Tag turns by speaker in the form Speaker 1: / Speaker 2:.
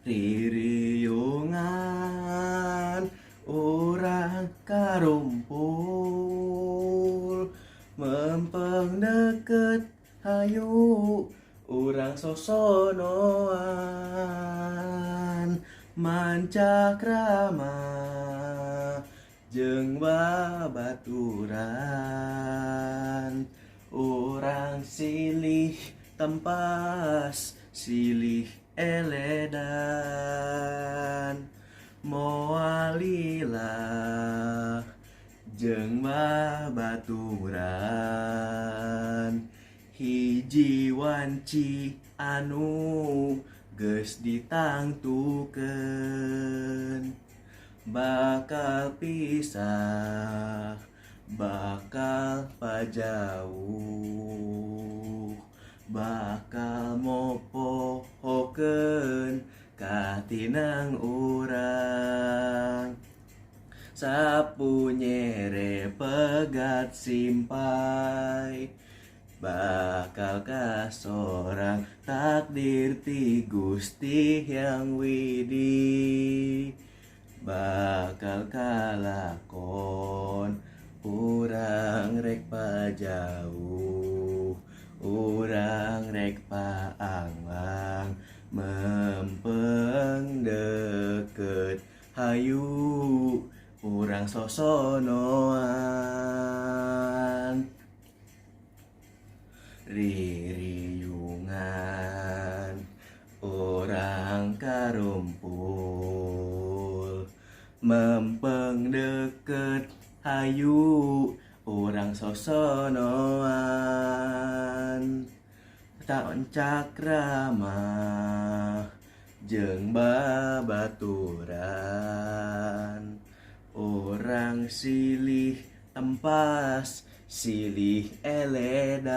Speaker 1: Ririungan urang karumpul, mempeng deket hayu urang sosonoan, mancakrama jeung babaturan. Urang silih tempas, silih eledan, moal lila jeung babaturan. Hiji wanci anu geus ditangtukeun, bakal pisah, bakal pajauh, bakal mopohokeun katineng urang. Sapu nyere pegat simpay, bakal kasorang takdir ti Gusti Hyang Widi. Bakal kalakon urang rek pajauh, urang rek paanglang, mempeng deket hayu urang sosonoan. Ririungan urang karumpul, mempeng deket hayu urang sosonoan, mancakrama jeung babaturan. Urang silih tempas, silih eledan.